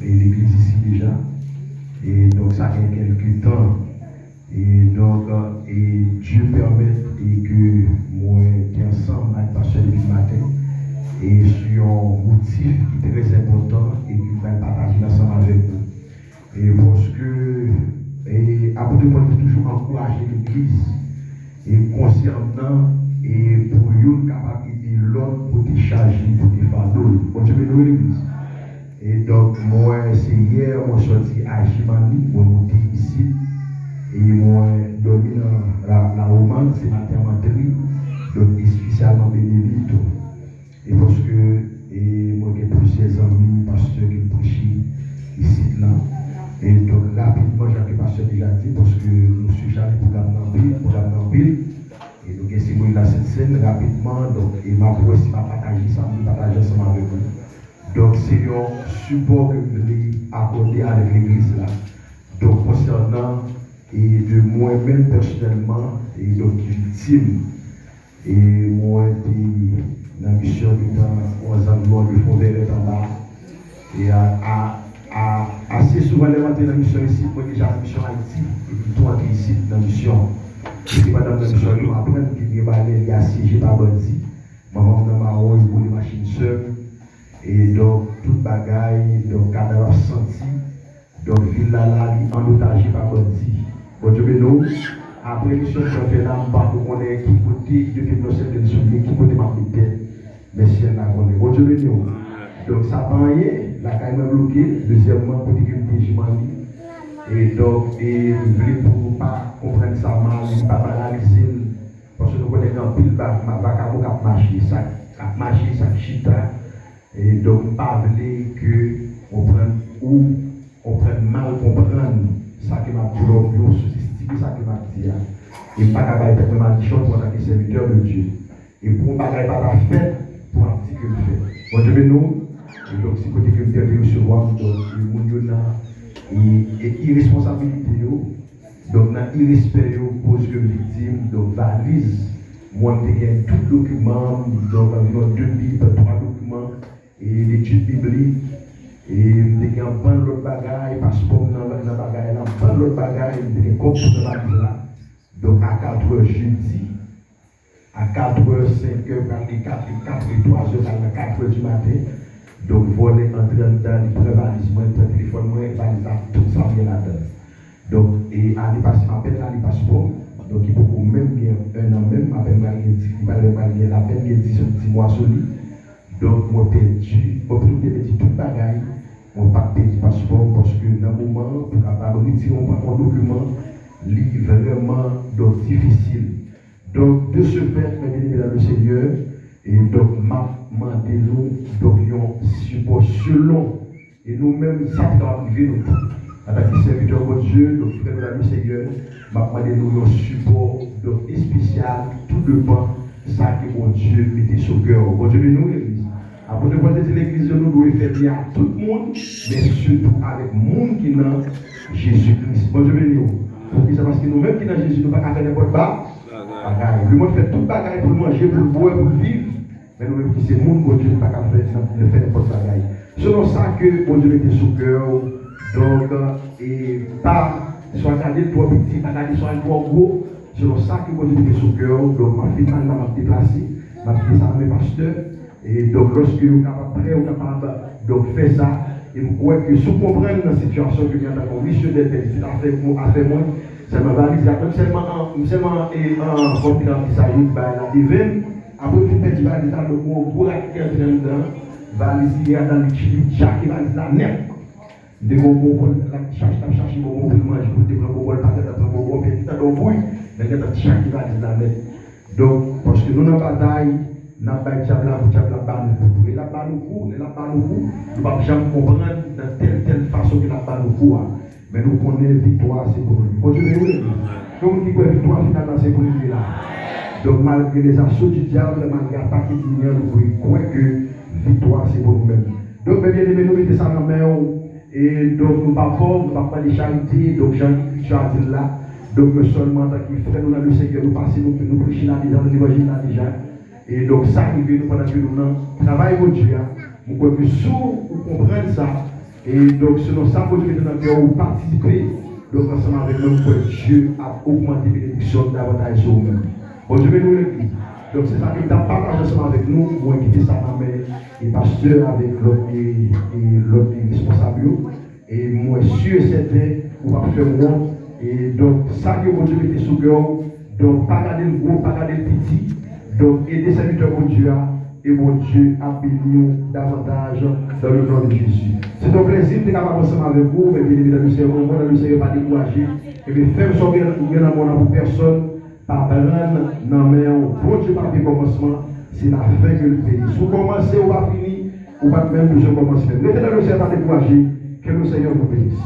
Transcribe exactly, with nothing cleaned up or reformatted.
e legliz isi deja. E donk, sa gen kèlke tan. E donk, e Dye pèmèt e ke mwen te ansanm ak pastè depi maten. E sou yon motif ki trè enpòtan e ke m pral pataje l ansanm avèk nou. E paske, e, apot Pòl te toujou ankouraje legliz, e konsènan, e pou youn kapab ede lòt pote chaj li, pote fado l. Bondye beni w, legliz. E donk, mwen, se yè, mwen sòti Ajimani, mwen moute isit, e mwen dòmi nan La, La Romane, se maten an m antre, donk, espesyalman Benevento. E paske, e mwen gen plizyè zanmi pastè ke m preche isit la. E donk, rapidman, jan ke pastè deja di, paske nou sijale pwogram nan anpil, pwogram nan anpil. E nou gen seremoni Lasentsenn rapidman, donk, e m ap wè si m ap pataje sa, m vle pataje ansanm avèk nou. Donk, se yon sipò ke m vle akòde avèk legliz la. Donk, konsènan, e de mwen menm pèsonèlman, e donk, viktim. E mwen te nan misyon gentan yon zanglo de fon vèrèt anba. E a, a, a, ase souvan lè m antre nan misyon isit, mwen deja nan misyon Ayiti, epi m tou antre isit nan misyon. Epi pandan m nan misyon, yo aprann ke gen bagay li asyeje pa bandi. Manman m nan mawon, yo boule machin sè m. E donk, tout bagay, donk, kadav ap santi. Donk, vil la la, li an otaje pa bandi. Bondye beni w. Apre misyon m pral fè la, m pa ko konnen ki kote yo te blose m sou li, ki kote m ap met tèt. Men syèl la konnen. Bondye beni w. Donk, sa pa anyen, lakay mwen bloke. Dezyèmman, kote ke m te jimani. E donk, e m vle pou nou pa konprann sa mal, nou pa banalize l. Paske nou konnen gen anpil va-, ma-, vakabon k ap mache, sa k ap mache, sa k chita. E donk, m pa vle ke konprann ou, konprann mal konprann sa ke m ap di w, oubyen w souzestime sa ke m ap di a. E m pa ka bay tèt mwen madichon tou antanke sèvitè de Dye. E pou yon bagay pa ta fèt, pou m ap di ke l fèt. Bondye beni w. E donk, se kote ke m te resevwa m, donk, e moun yo nan, e, e iresponsabilite yo, donk, nan irespè yo, koz ke m viktim, donk, valiz, mwen, m te gen tout dokiman m, donk, anviwon de bib, twa dokiman, e, etid biblik, e m te gen yon bann lòt bagay, paspò m nan, nan bagay la, yon bann lòt bagay, m te gen kòb tou nan valiz la. Donk, a katrè jedi, a katrè, senkè, pral gen katrè, katrè, twazè, pral nan katrè di maten. Donk, vòlè antre anndan, li pran valiz mwen, li pran telefòn mwen, valiz la, tout sa m gen ladan l. Donk, e ane pase, m apèn rale paspò m. Donk, li poko menm gen en an menm, m apèn pral gen di, li pral, pral gen lapèn gen dis, dis mwa sou li. Donk, mwen pèdi, mwen pito te pèdi tout bagay. Mwen pa t pèdi paspò m, paske nan moman an, pou kapab retire yon, yon dokiman, li vrèman, donk, difisil. Donk, de ce fait, mes bien-aimés dans le Seigneur, e donk, m ap mande nou, donk, yon sipò selon, e nou menm, sa ki kapab rive nou tou. Antanke sèvitè Bondye, donk, frè nou dans le Seigneur, m ap mande nou yon sipò, donk, espesyal, tou depan sa ke Bondye mete sou kè w. Bondye beni w, legliz. Apot Pòl te di legliz yo, nou dwe fè byen a tout moun, men sitou avèk moun ki nan Jezi Kris. Bondye beni w. Poukisa? Paske nou menm ki nan Jezi, nou pa ka fè nenpòt ba-, bagay. Lemonn fè tout bagay pou l manje, pou l bwè, pou l viv. Men nou menm ki se moun Bondye, nou pa ka fè, fè nenpòt bagay. Selon sa ke Bondye mete sou kè w, donk, e pa swa gade l twò piti, pa gade swa l twò gwo. Selon sa ke Bondye mete sou kè w, donk, m ap fin pale la, m ap deplase, m ap kite sa nan men pastè. E donk, lòske yo kapab prè, yo kapab, donk, fè sa. E m kwè ke si w konprann nan sitiyasyon ke m ye antanke yon misyonè, pèdi tout afè, afè mwen, sèlman valiz la, menm sèlman an, sèlman, e, an, kòm te ka di sa, yo bay la deven. Apre m fin pèdi valiz la, donk, yon gwo rat ki antre anndan, valiz li adan, li tchake valiz la nèt. M te gen yon bonbon, l ap chache, l ap chache bonbon pou l manje, pou l te pran bonbon, l pa t ap pran bonbon, epi tande yon bri, men l gentan tchake valiz la nèt. Donk, paske nou nan batay, n ap bay dyab la kou, dyab la ap ba nou kou tou. E l ap ba nou kou, lè l ap ba nou kou, nou p ap janm konprann nan tèl, tèl fason ke l ap ba nou kou a. Men nou konnen viktwa a se pou nou. Bondye beni w, legliz. Gen moun ki kwè viktwa final la se pou li la. Donk, malgre les assauts du diable, malgre atak enmi an, nou dwe kwè ke viktwa a se pou nou menm. Donk, men byeneme, nou mete sa nan men w. E donk, nou pa pòv, nou pa mande charite. Donk, jan Ekriti a di l la, donk, men sèlman antanke frè nou nan le Senyè, nou pase, nou, nou preche la deja, nou levanjil la deja. E donk, sa rive nou pandan ke nou nan travay Bondye a. Mwen kwè ke si w konprann sa, E donk, selon sa Bondye mete nan kè w, ou patisipe. Donk, ansanm avèk mwen, m kwè Dye ap ogmante benediksyon davantaj sou ou menm. Bondye beni w, legliz. Donk, se sa ke m t ap pataje ansanm avèk nou. Mwen kite sa nan men e pastè avèk lòt e, e lòt e responsab yo. E mwen si e sèten ou p ap fè m wont. E donk, sa ke Bondye mete sou kè w, donk, pa gade l gwo, pa gade l piti. Donk, ede sèvitè Bondye a, e Bondye ap beni w davantaj dans le nom de Jésus. Se yon plezi m te kapab ansanm avèk ou, men byeneme nan Lesenyè, konprann nan Lesenyè, pa dekouraje. Ebyen, fè m sa w gen, ou gen nan men w lan pou pèsòn pa pran nan men w. Bondye pa vye kòmansman, se lafen ke l veye. Si w kòmanse, ou pa fini, ou pa t menm bezwen kòmanse menm. Rete nan Lesenyè, pa dekouraje. Que le Seigneur vous bénisse.